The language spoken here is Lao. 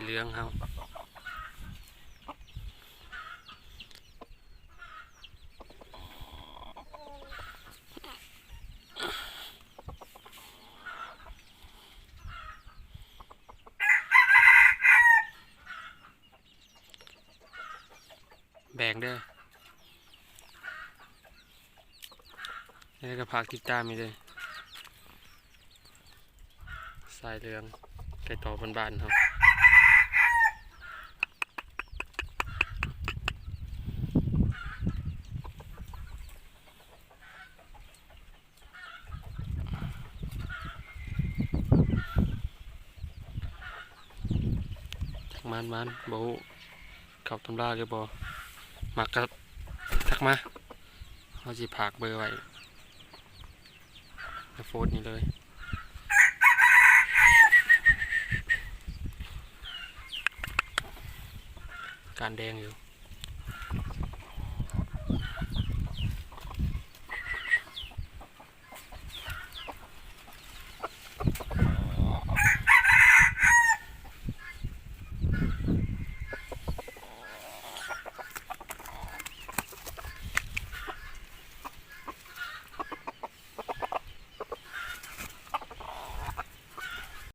ເຫຼືອງເຮົາ ແບ່ງເດີ ແລ້ວກໍຝາກຕິດຕາມອີກເດີ ສາຍເຫຼືອງ ໄກ່ຕໍ່ບ້ານໆເຮົາ. ຈັກໝານໆ ບໍ່ຮູ້ ເຂົ້າຕຳລາຫຼືບໍ່ ມັກກໍທັກມາ ເຮົາຊິຝາກເບີໄວ້ໃນໂພສນີ້ເລີຍ. ການແດງຢູ່.